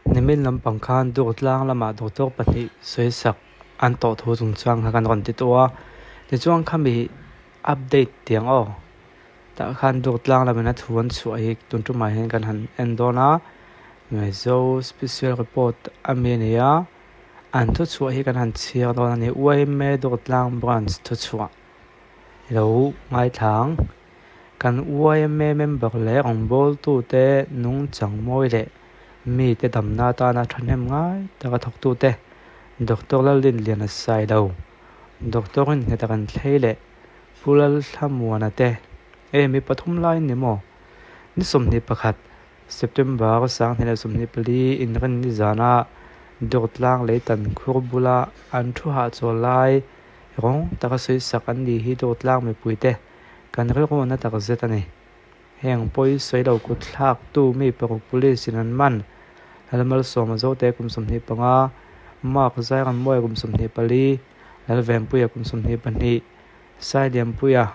Nimin lampang khan Durtlang lamah doctor pahnih sawisak an tawh thu chungchang kha kan rawn ti tawh a, tichuan khami update tiang aw tah khan Durtlang lamin a thu an chhuah hi tun tumah hian kan han en dawn a, Mizo special report a mi a ni a, an thuchhuah hi kan han chhiar dawn a ni, yma Durtlang branch thuchhuah lo ngaithla ang. Kan yma member leh rawngbawltute nungchang mawi leh mite damna atana thahnem ngai taka thawktute Doctor Lalrinliana Sailo, Doctor Rinnghet Ranthlei leh Pu Lalthlamuana te e mi pathum lai an ni maw? Ni 21 September 2024 inrinni zana Durtlang Leitan khur bula an thu hahchawl lai rawng taka sawisak an nih hi Durtlang mipuite Kan rilruahna tak zet a ni. Heng pawi sawi lo kut thlak tu mi paruk police in an man. Lalmalsawma Zote kum 25, Mark Zairammuaia kum 24, Lalvenpuia kum 22, Sailianpuia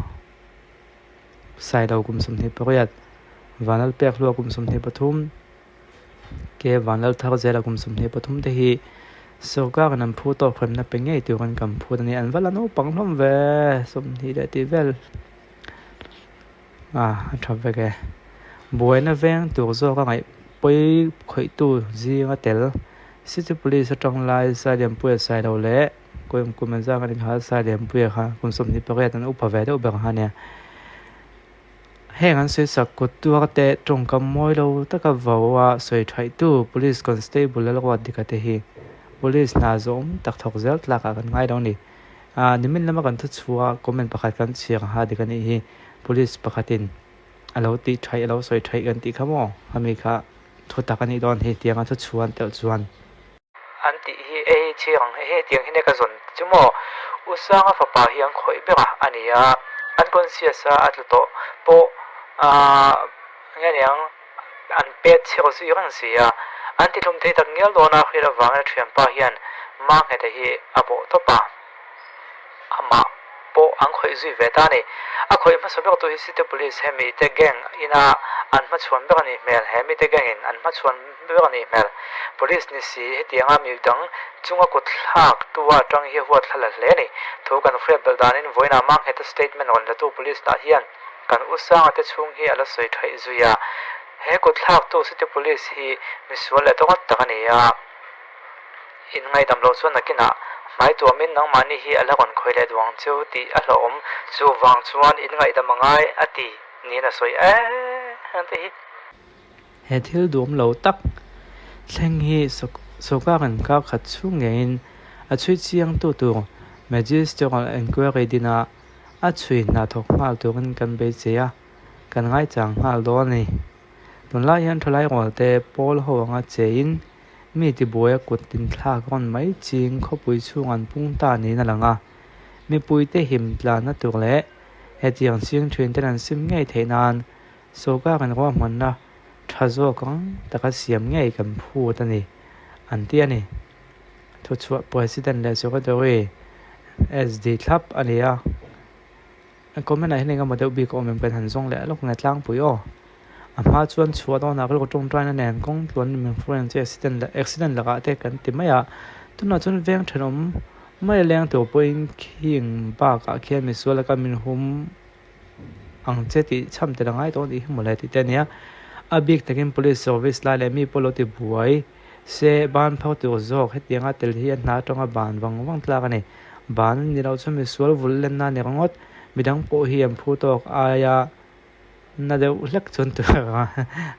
Sailo kum 28, Vanlalpekhlua kum 23, Ke Vanlaltharzela kum 23 te hi sorkarin an phu tawk hremna pe ngei turin kan phut a ni. An va la naupang hlawm ve, 20 leh tih vel a a tha vek e. Buaina veng tur zawk a ngaih pawi khawihtu zinga tel City Police atang lai Sailianpuia Sailo leh kum engzat an inkha Sailianpuia kha kum 28 an upa ve deuh ber kha a nia. Heng an sawisak kut tuar te tawngkam mawi lo taka vo a sawi thaihtu Police Constable Lalruatdika te hi Police hna zawm tak thawk zel tlak ah kan ngai lo a ni. Aaa nimin lama kan thuchhuah a comment pakhat kan chhiar ha dik a nih hi Police pakhatin a lo tih thaih a lo sawi thaih kan tih kha maw khami kha thu tak a nih dawn hi tianga thuchhuah an telh chuan. An tih hi ei chhiar ang he tiang hi ka zawn chu maw? U Sanga fapa hi an khawih ber a a ni a, unconscious a a tlu tawh pawh aah nge niang an pet chhiar zui reng si a, an ti hlum thei tak ngial dawn a hriat avangin a thianpa hian Mangheta hi a bawh tawp a. Amah pawh an khawih zui ve ta a ni. A khawih hmasa ber tu hi City Police hemi te gang ina an hmachhuan ber a nih hmel. He mite gang in an hmachhuan ber a nih hmel. Police ni si hetianga mi dang chunga kut thlak tu a atang hi huat thla la hle a ni. Thu kan hriat belh danin vawiinah Mangheta statement rawn la tu Police lah hian kan u Sanga te chhung hi a la sawi thaih zui a. He kut thlak tu City Police hi misual leh tawngawt tak a ni a. In ngaihdam loh chuan nakinah hmai tuamin nangmahni hi a la rawn khawi leh duh ang cheu tih a hlauhawm. Chuvang chuan in ngaihdam a ngai a ti niin a sawi em te hi. He thil duhawm lo tak thleng hi sawrkarin kar khat chhung ngeiin a chhui chiangtu tur Magisterial Enquiry dinah a chhui hna thawk nghal turin kan beisei a, kan ngaichang nghal dawn a ni. Tunlai hian thalai rualte pawl ho anga chein mi tibuaia kut inthlak rawn mai ching khawpui chhung an pung ta niin a lang a. Mipuite him tlanna tur leh hetiang ching thin ten an sim ngei theih nan sawrkarin ruahmanna tha zawk ang taka siam ngei kan phut a ni, an ti a ni. Thuchhuah President leh Secretary SD thlap a ni a. Comment ah hian engemaw deuh bik a awm em kan han zawng leh lawk nge tlangpui aw. A hma chuan chhuah dawnah rilru tawngtaina nen kawng tluan min hruai ang che accident leh accident lakah te kan ti mai a. Tunah chuan veng thenawm mai a leng tur pawhin khing bakah khian misual laka min hum ang che tih chham tel a ngai tawh anih hi mawle tih te a nia. A bik takin police service lai leh mi pawh lo ti buai se ban phak tur zawk hetianga tel hi a hna atanga ban vang vang tlak a ni. Ban an ni loh chuan misual vul lenna a ni ringawt. Midang pawh hi an phu tawk aia na deuh hlek chuan tur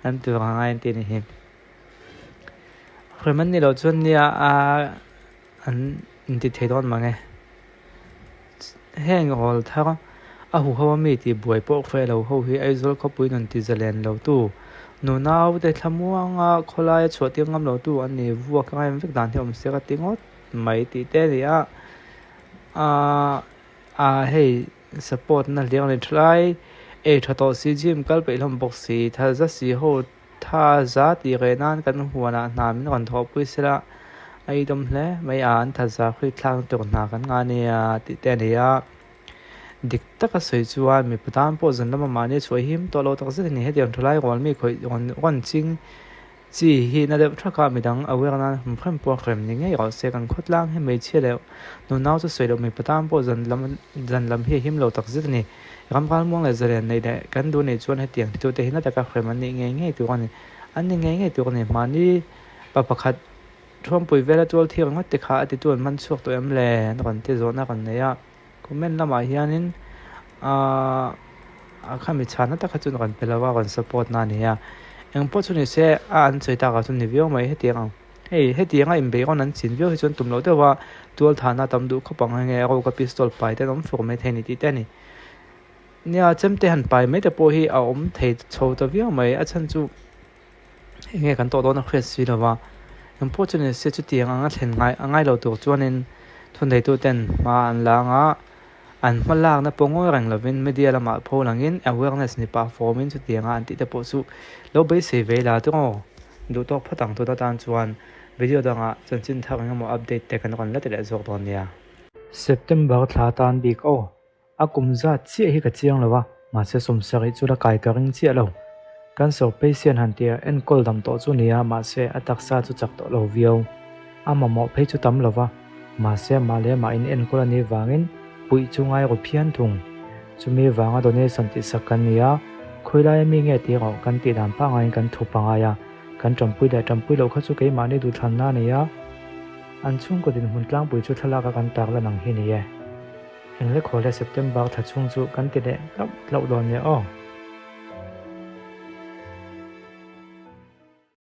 an tur a ngai an tih a ni hi. Hrem an ni loh chuan nia a an inti thei dawn mang e. Heng rawl thar a huho a mi tih buai pawh hre lo ho hi Aizawl khawpui nun ti zalen lo tu, nunau te thlamuanga khawlaia chhuah tir ngam lo tu an ni vuak a ngaim vek dan hi awm se ka ti ngawt. mai tih te a ni a ahh ah hei support na hliang a ni thalai ei tha tawh si gym kal peih hlawm bawk si tha za si ho tha za tih reh nan kan huanah hna min rawn thawh pui sela a idawm hle mai a an tha za hri thlak na tur hna kan ngah ania tih te a ni a dik taka sawi chuan mipa tan pawh zan lama mahni chhuah him tawh lo takzet a ni hetiang thalai rual mi khawih rawn ching. Chi hi na deuh thak a, midang aware nan hum hrem pawh hrem ni ngei rawh se. Kan khawtlang hi hmeichhia leh nunau chu sawi loh mipa tan pawh zan lam zan lam hi a him lo tak zet a ni. Ram ralmuang leh zalen neih leh kan duh nih chuan hetiang titute hi na taka hrem an nih ngei ngei tur a ni. An ni ngei ngei tur a ni. Mahni pa pakhat Thuampui vela tual thir ringawt te kha a titu an man chhuak tawh em le? An rawn ti zawhna rawn nei a. Comment lamah hianin aaa a khami chhana tak kha chu rawn pe lo a, rawn support na a ni a. Eng pawh chu ni se a an sawi takah chuan ni viau mai hetiang ang. Hei hetianga inbeihrawn an chin viau hi chuan tum loh deuh a, tual thahna tam duh khawp ang enge rogue a pistol pai te an awm fur mai thei a ni tih te a ni. Nia chemte han pai mai te pawh hi a awm thei chho ta viau mai, a chhan chu. Enge kan tawh dawn a hriat si lova, engpawh chu ni se chutiang anga thlen ngai a ngai lo tur chuanin thuneitu ten hma an la anga an hma lakna pawh ngawi reng lovin media lamah pho langin awareness ni pah fawmin chutianga an tih te pawh chu lo beisei ve ila chu aw duh tawk phawt ang tun atan chuan video dangah chanchin thar engemaw update te kan rawn la ti leh zawk dawn nia. September thla tan bik aw. A kum zat chiah hi ka chiang lo a, mahse sawmsarih chu la kai ka ring chiah lo. Cancer patient han tia enkawl dam tawh chu nia, mahse a taksa chu chak tawh lo viau. A mamawh phei chu tam lo va, mahse amah leh amah in enkawl a nih vangin puih chu ngai ru phian thung. Chumi vanga donation tihsak kan ni a, khawilai ami nge tih erawh kan tih dan pangaiin kan thup a ngai a, kan tanpui leh tanpui loh kha chu keimahni duhthlanna a ni a, an chhungkaw dinhmun tlangpui chu thlalak a kan tarlan ang hi ni e. Englekhawle September thla chhung chu kan ti leh hlauh hlauh dawn nia aw.